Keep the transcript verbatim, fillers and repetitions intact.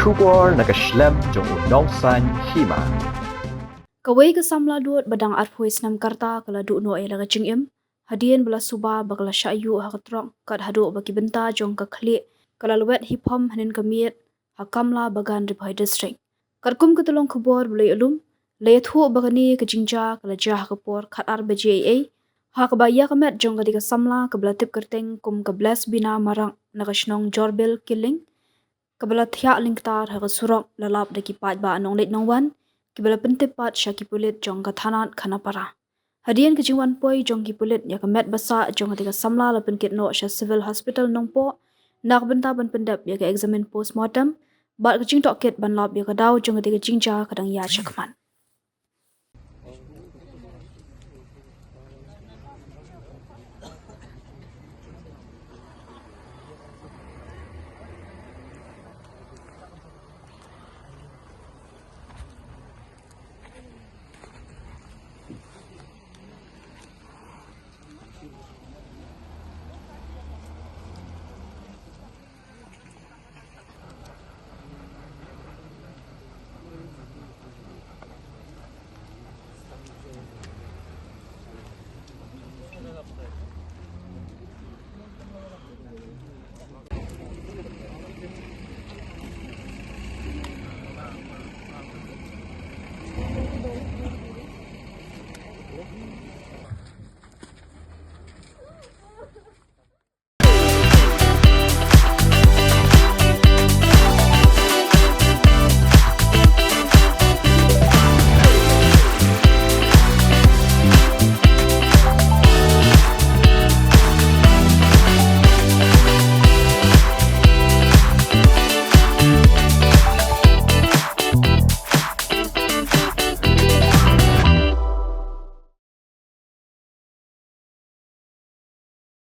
Khubor na ka shlem jong u Nongsaiñ Hima. Kawei ka samla dud ba dang arphew snem ka rta ka la duh noh ïa la ka jingim hadien ba la suba ba ka la shah ïuh ha ka trok kat haduh ba ki bynta jong ka khlieh ka la lwet hi phom hynnin ka miet ha Kamla Bagan, Ri Bhoi District. Katkum ka tyllong khubor ba la ïoh lum, la ïathuh ba kane ka jingjia ka la jia ha ka por khatar baje eiei, ha kaba ïa ka met jong kata ka samla kaba la tip kyrteng kum ka Blessbina Marak na ka shnong Jorbil Killing, kaba la thiah lyngktar ha ka surok, la lap da ki paidbah nongleit nongwan kiba la pyntip pat sha ki pulit jong ka thanat Khanapara. Hadien ka jingwan poi jong ki pulit ïa ka met ba sah jong kata ka samla, la pynkit noh sha Civil Hospital Nongpoh na ka bynta ban pyndep ïa ka examine postmortem bad ka jingtohkit ban lap ïa ka daw jong kata ka jingjia ka dang ïaid shakhmat.